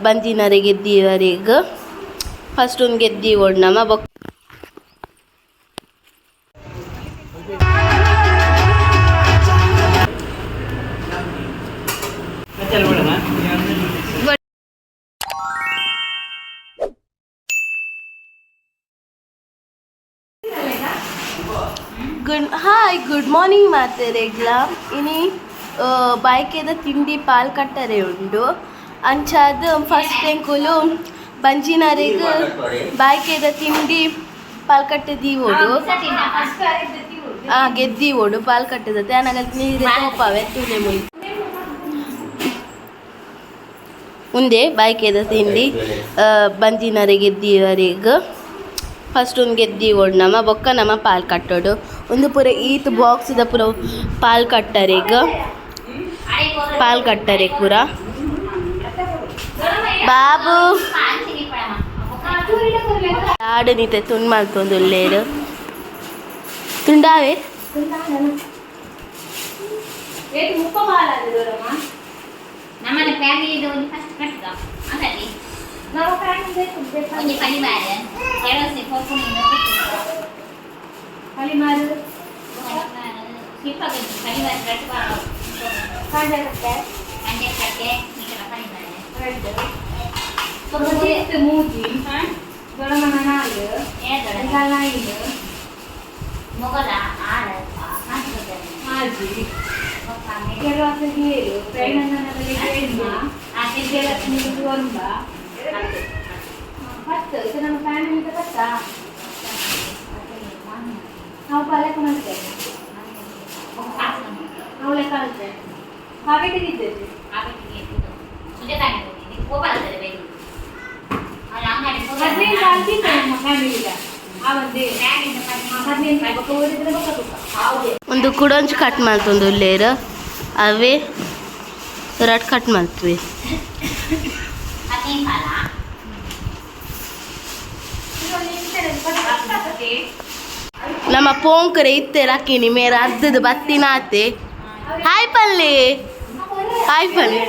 ಬಂಜಿನರೆ ಗೆದ್ದಿವರೆಗ್ first ಒಂದು ಗೆದ್ದಿ ಓಡ್ ನಮ ಬೊಕ್ಕ. ಗುಡ್ ಹಾಯ್, ಗುಡ್ ಮಾರ್ನಿಂಗ್ ಮಾತೆರೆಗ್ಲ. ಇನಿ ಬಾಯ್ಕೆದ ತಿಂಡಿ ಪಾಲ್ ಕಟ್ಟರೆ ಉಂಡು. ಅಂಚಾದ್ ಫಸ್ಟ್ ಎಂಕುಲು ಬಂಜಿನರೆಗ್ ಬಾಯ್ಕೆದ ತಿಂಡಿ ಪಾಲ್ ಕಟ್ಟೆ ದೀವೊಡು. ಆ ಗೆದ್ದೀವೊಡು ಪಾಲ್ ಕಟ್ಟದತೆ ಅನಗ ನೀರು ತೋಪಾವೆ. ತೂಲೆ, ಮುಲ್ ಉಂದೆ ಬಾಯ್ಕೆದ ತಿಂಡಿ. ಬಂಜಿನರೆ ಗೆದ್ದೀವರೆಗ್ ಫಸ್ಟ್ ಒಂದು ಗೆದ್ದೀವೊಡು ನಮ, ಬೊಕ್ಕ ನಮ ಪಾಲ್ ಕಟ್ಟೊಡು. ಉಂದು ಪೂರ ಈತ್ ಬಾಕ್ಸ್ ದ ಪೂರ ಪಾಲ್ ಕಟ್ಟರೆಗ್, ಪಾಲ್ ಕಟ್ಟರೆ ಪೂರ. ಬಾಬು ಆಡು ನೀತೆ ತುಂಡು ಮಲ್ತೊಂದುಲ್ಲೇರು. ತುಂಡಾವೆ. ನಮ್ಮನೆ ಫ್ಯಾಮಿಲಿ ಒಂದು ಫಸ್ಟ್ ಕಟ್ಟದ ಅಂದಲ್ಲಿ ಒಂಜಿ ಪಲಿಮಾರು ಕೆಲವೊಂದು ಕೊರ್ಪುನಿ. ಪಲಿಮಾರು. ಶಿಲ್ಪ ಪಲಿಮಾರು ಕಟ್ಟುವ. ಕಾಂಜಕಟ್ಟೆ. ಕಂಜೆ ಕಟ್ಟೆ ಈ ಪಲಿಮಾರು. ಎರಡು ಮೂಜಿ, ದೊಡಮನ ನಾಲ್, ಎಂಕಾಲ್ ಐದು. ಮೊಗಲ ಆರು. ಆಜಿ, ಕೆಲವಾಸ ಏಳು, ಪ್ರಯಾಣದ ಏಳ್ಮ, ವಿಜಯಲಕ್ಷ್ಮಿ ಒಂಬ, 10. ಇದು ನಮ್ಮ ಫ್ಯಾಮಿಲಿ ಪತ್ತಾ. ನಾವು ಪಾಲಕ ಮಾಡ್ತೇವೆ, ನಾವು ಲೆಕ್ಕ ಹಾಕ್ತೇವೆ. ಕಾವೇಟಿಗೆ ಇದ್ದೇವೆ. 15 ಆಲ್ತಿ ನಮ್ಮ ಫ್ಯಾಮಿಲಿಗ ಆ ಒಂದೇ 15 ಬೊಕ್ಕ ಓದಿದ್ರೆ ಬೊಕ್ಕ ತುಪ್ಪ. ಒಂದು ಕುಡೊಂಜಿ ಕಟ್ ಮಲ್ತೊಂದುಲ್ಲೇರು. ಅವೇ ರಡ್ ಕಟ್ ಮಲ್ತ್ವೆ. ನಮ್ಮ ಪೋಂಕರೆ ಇತ್ತೆ ರಕ್ಕಿನಿ ಮೇರ ಅರ್ಧದ ಬತ್ತಿನಾತೆ. ಹಾಯ್ ಪಲ್ಲೆ, ಹಾಯ್ ಪಲ್ಲೆ.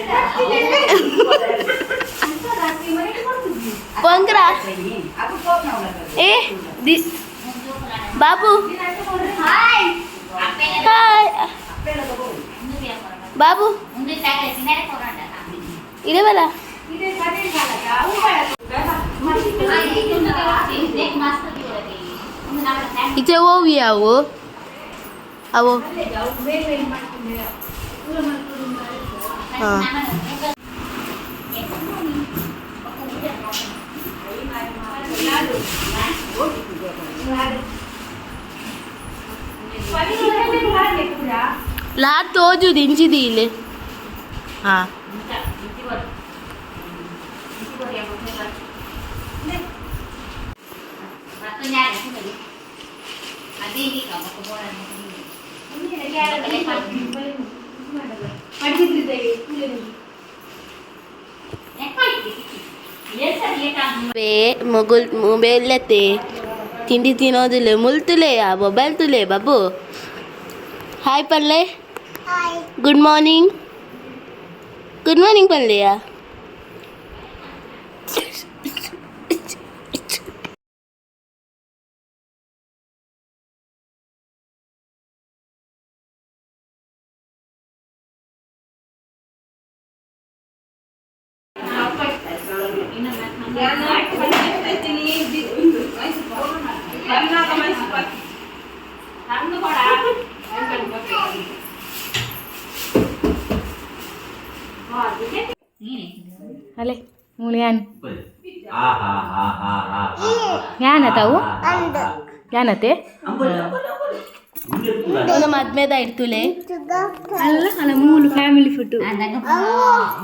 ಪೊಂಕ್ರ ಏ the Babu, hi Babu. ಇರವಲ್ಲ. ಇತ್ತೆ ಓವಿ ಅವು ಅವು. ಹಾಂ. ಲಾಡ್ ತೋಜುದು ಇಂಚಿದಿ ಇಲ್ಲಿ. ಹಾಂ. ಬೇ ಮೊಗುಲ್ ಮೊಬೈಲ್ ತಿಂಡಿ ತಿನ್ನೋದಿಲ್ಲ. ಮುಲ್ತುಲೆ, ಆ ಮೊಬೈಲ್ ತುಲೆ. ಬಾಬು, ಹಾಯ್ ಪಲ್ಲೆ. ಗುಡ್ ಮಾರ್ನಿಂಗ್, ಗುಡ್ ಮಾರ್ನಿಂಗ್ ಪಲ್ಲೆಯ. ಅಲೆ ಮೂಲು ಯಾನ್ ಯಾನತಾವು ಯಾನತೆ. ಒಂದು ಮದ್ಮೆದ ಇಡ್ತುಲೆ. ಅಲ್ಲ ಅಲ್ಲ, ಮೂಲು ಫ್ಯಾಮಿಲಿ ಫುಡ್.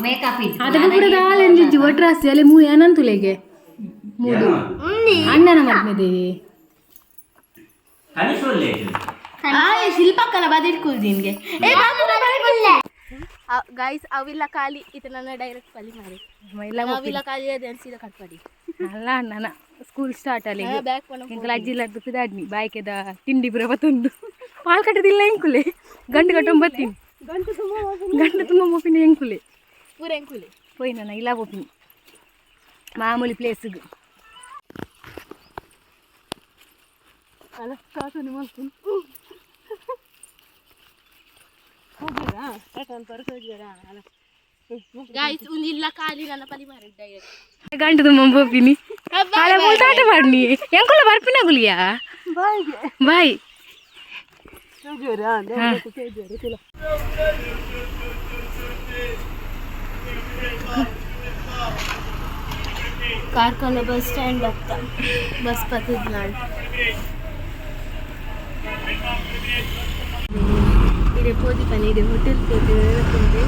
ಮೇಕಪ್. ಅದಕ್ಕೆ ಪೂರ ದಾಲ ಎಂಜಿಜ್ಜಿ ಒಟ್ರಾಸಿ. ಅಲೆ ಮೂಲು ಯಾನಂತುಲೆಗೆ, ಮೂಲು ಅಣ್ಣನ ಮದ್ಮೆದೆ. ಆ ಶಿಲ್ಪಕ್ಕನ ಬದಿಡ್ಕುಲ್ ನಿನ್ಗೆ. ಏ ಗೈಸ್, ಅವಿಲ್ಲ ಖಾಲಿ ಇದು. ನನ್ನ ಡೈರೆಕ್ಟ್ ಪಲ್ಲಿ ಮಾರಿ. ಇಲ್ಲ. ಅವಿಲ್ಲ ಖಾಲಿ ಅದೇ ಅನ್ಸಿದ ಕಟ್ಪಡಿ. ಅಲ್ಲ, ಅಣ್ಣನ ಸ್ಕೂಲ್ ಸ್ಟಾರ್ಟ್ ಅಲ್ಲಿ. ಬ್ಯಾಕ್. ಎಂಕುಲು ಅಜ್ಜಿಲ್ಲ ಪಿದಾಡ್ನಿ ಬಾಯ್ಕೆದ ತಿಂಡಿ ಪೂರ ಬತ್ತೊಂದು. ಪಾಲ್ ಕಟ್ಟದಿಲ್ಲ ಎಂಕುಲೆ. ಗಂಟು ಕಟ್ಟೊಂದು ಬತ್ತೀನಿ, ಗಂಟು ತುಂಬ ಮೋಪಿನ ಎಂಕುಲೆ. ಪೂರ ಎಂಕುಲೆ. ಪೋಯಿ ನನ್ನ ಇಲ್ಲ ಪೋಪಿನಿ ಮಾಮೂಲಿ ಪ್ಲೇಸ್ಗೆ. ಅಲ್ಲ, ಕಾಸು ಮಲ್ತು. ಗಾಯ್ಸ್, ಉಂದಿಲ್ಲ ಖಾಲಿ ನನ್ನ ಪಲಿ ಮಾರ ಡೈರೆಕ್ಟ್. ಗಂಟದ ಮಂಬೋಪಿನಿ ಅಲ್ಲ, ಮೂತಾಟ ಮಾಡಿ ಎಂಕುಲ ಬರ್ಪಿನ ಗುಲಿಯಾ. ಬಾಯ್. ಕಾರ್ಕಳ ಬಸ್ ಸ್ಟ್ಯಾಂಡ್ ಬತ್ತ ಬಸ್ ಪತ್ತದ ನಾಡು ಇದೆ ಪೋದಿ ಪನಿ ಇದೆ ಹೋಟೆಲ್ ಪೋತಿ ನೆನಪುಂಡೆ.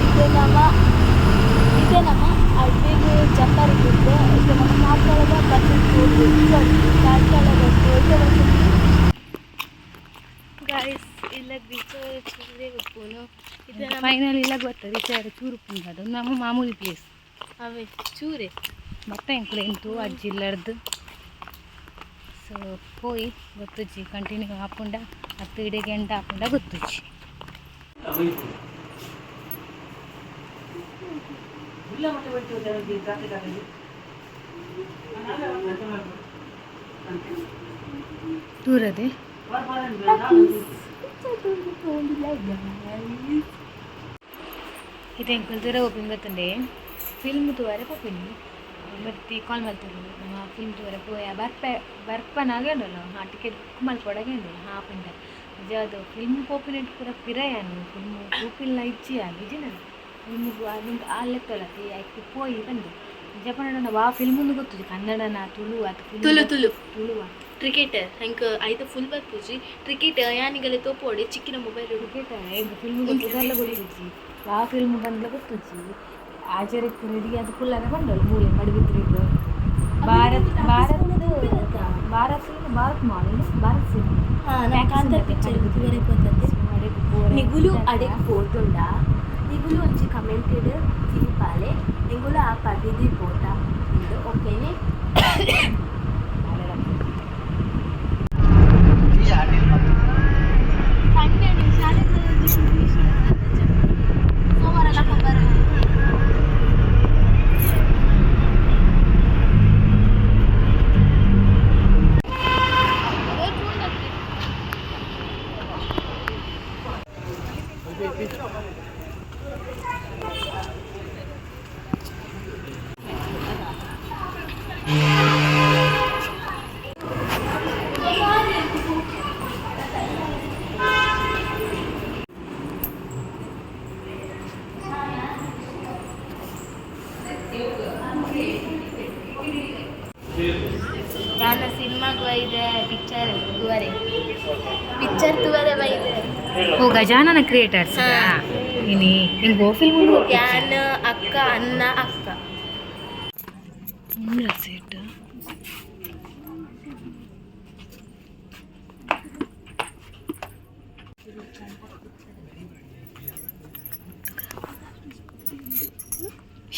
ಇದು ನಮ್ಮ ಇದು ನಮ್ಮ ಅಡ್ವೆಗ್ ಜಪ್ಪರ್ ಇದ್ದು, ಇದು ನಮ್ಮ ಕಾರ್ಕಳದ ಬಸ್, ಸಾರಿ, ಕಾರ್ಕಳದ ಬಸ್. ಗಾಯ್ಸ್, ಇಲ್ಲ ಬೀಚ್ ಚೂರೇ ಉಪ್ಪುನು ಇದು ನಮ್ಮ ಫೈನಲ್ ಇಲ್ಲ ಗೊತ್ತ ವಿಚಾರ ಚೂರು ಅದು ನಮ್ಮ ಮಾಮೂಲಿ ಪ್ಲೇಸ್. ಅವೇ ಚೂರೆ. ಮತ್ತೆ ಎಂಕುಲು ಎಂತು ಅಜ್ಜಿ ಇಲ್ಲರ್ದು. ಸೊ ಪೋಯಿ ಗೊತ್ತುಜ್ಜಿ, ಕಂಟಿನ್ಯೂ ಆಪುಂಡ ಅತ್ತು ಇಡೆಗೆ ಎಂಡ ಆಪುಂಡ ಗೊತ್ತುಜ್ಜಿ. ದೂರದೆ. ಇದು ಎಂಕುಲು ದೂರ ಓಪಿನ್ ಗೊತ್ತುಂಡೆ ಫಿಲ್ಮ್ ತೂವರೆ ಪೋಪಿನಿ. ಮತ್ತೆ ಕಾಲ್ ಮಲ್ತರು ನಮ್ಮ ಫಿಲ್ಮ್ ತೂವರೆ ಪೋಯ ಬರ್ಪೆ ಬರ್ಪನಾಗೆ ಉಂಡಲ್ಲ. ಹಾಂ, ಟಿಕೆಟ್ ಬುಕ್ ಮಲ್ಪೊಡಗೆ ಉಂಡಲ್ಲ. ಹಾಂ, ಪಂಡ ನಿಜ ಅದು ಫಿಲ್ಮ್ ಪೋಪಿನೆಟ್ ಪೂರ ಪಿರಯಾನು ಫಿಲ್ಮ್ ಪೋಪಿಲ್ಲ ಇಜ್ಜಿ ಇಜ್ಜಿನ ಫಿಲ್ಮ್ ಅದು ಆ ಲೆಕ್ಕಲತಿ ಐಕ್ ಪೋಯಿ ಬಂದು. ನಿಜ ಪಂಡ ವಾ ಫಿಲ್ಮ್ ಗೊತ್ತುಜಿ, ಕನ್ನಡನ ತುಳು ಅದು film. Tulu Tulu. Tuluva. Cricketer ಹಂಗೆ ಐತ ಫುಲ್ ಬರ್ಪುಜಿ ಕ್ರಿಕೆಟ್ ಯಾನಿಗಲೆ ತೋಪೋಡೆ ಚಿಕ್ಕಿನ ಮೊಬೈಲ್. ಕ್ರಿಕೆಟ್ ಫಿಲ್ಮ್ ಗೊತ್ತುದಲ್ಲ ಗೊತ್ತುಜ್ಜಿ, ವಾ ಫಿಲ್ಮ್ ಬಂದ್ಲ ಗೊತ್ತುಜ್ಜಿ. ಆಚರಣೆ ರೆಡಿ ಅದು ಕುಲ್ಲನೆ ಬಂದಳು ಮೂಲೆ ಪಡುಬಿದ್ರಿಗ್ ಭಾರತ್ ಭಾರತ್ ಭಾರತ್ ಭಾರತ್ ಮಾಲ್ ಭಾರತ್ ಸಿನಿಮಾ. ಹಾಂ, ನಾ ಕಾಂತಾರ ಪಿಕ್ಚರ್ ತೂವರೆ ಪೋತತೆ. ನಿಗುಲು ಅಡೆಗ್ ಪೋತುಂಡ ನಿಗುಲು ಒಂಜಿ ಕಮೆಂಟೆಡ್ ತಿನಿಪಾಲೆ, ನಿಗುಲು ಆ ಪಡ್ಬಿದ್ರಿ ಪೋಟ ಉಂಡು, ಓಕೆನೆ? ಸಂಡೇ ಶಾಲೆಗೆ ಸೋಮವಾರ ಲಕ್ಕ ಬರೋದು. ನಾನು ಸಿನಿಮಾಗೆ ಬೈದೆ, ಪಿಕ್ಚರ್ ತೂವರೆ, ಪಿಕ್ಚರ್ ತೂವರೆ ಬೈದೆ. ಓ, ಗಜಾನನ ಕ್ರಿಯೇಟರ್ಸ್ ಇನಿ ಹಿಂಗೆ ಫಿಲ್ಮ್. ಯಾನ್ ಅಕ್ಕ ಅನ್ನ ಅಕ್ಕ. ಸೀಟ್.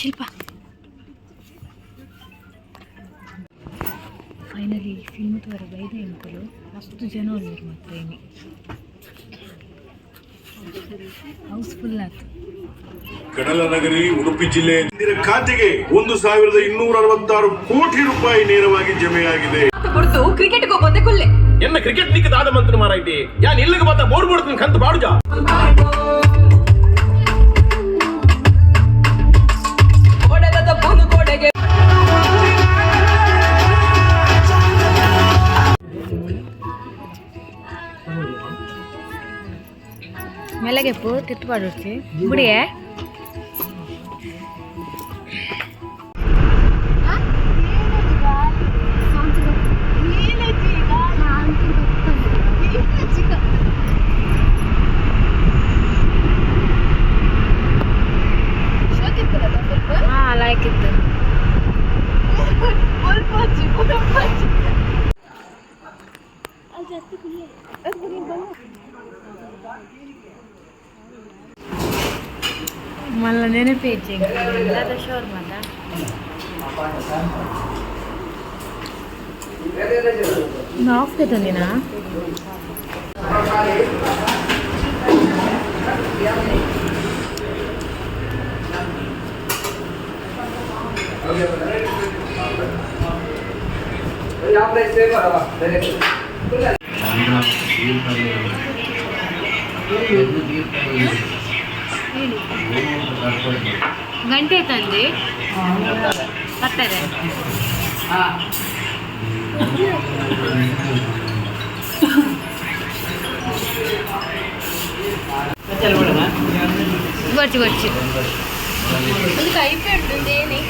ಶಿಲ್ಪ, ಫೈನಲಿ ಫಿಲ್ಮ್ ತೂವರೆ ಬೈದ ಎಂಕುಲು. ಮಸ್ತ್ ಜನ ಉಲ್ಲೆರ್ ಮಾತ್ರ ಇನಿ, ಹೌಸ್ಫುಲ್ ಆತು. ಕಡಲ ನಗರಿ ಉಡುಪಿ ಜಿಲ್ಲೆ ಇಂದಿರ ಖಾತೆಗೆ 1266 ಕೋಟಿ ರೂಪಾಯಿ ನೇರವಾಗಿ ಜಮೆಯಾಗಿದೆ. ಬುಡ್ದು ಕ್ರಿಕೆಟ್ ಹೋಗೋದೆ ಕುಲ್ಲೆ. ಎನ್ನ ಕ್ರಿಕೆಟ್ ನಿಕ್ಕ ದಾದ ಮಂತ್ರ ಮಾರಾಯ್ತಿ ಯಾನ್ ಇಲ್ಲಿಗೆ ಬತ್ತ ಬೋರ್ಡ್ ಬೋಡ್ತೀನಿ ಕಂತು ಬಾಡುಜ. ಕೊಡಗದ ಪುನು ಕೊಡೆಗೆ. ಮೆಲ್ಲಗೆ ಪೋ ತಿರ್ತು ಪಾಡೊಡ್ಚಿ ಬುಡಿಯೇ. ಹಾ, ಲೈಕ್ ಇತ್ತು. ಮಲ್ಲ ನೆನಪೇಜ್ ಎಲ್ಲದ ಶೋರ್ಮದ. ಆಫ್ ತಂದಿನಾ? ಗಂಟೆ ತಂದೆ ಬರ್ತಾರೆ. ಗೊಚ್ಚು ಗೊಚ್ಚು. ಒಂದು ಕೈಪೆ ಉಂಟು ಏನೇ.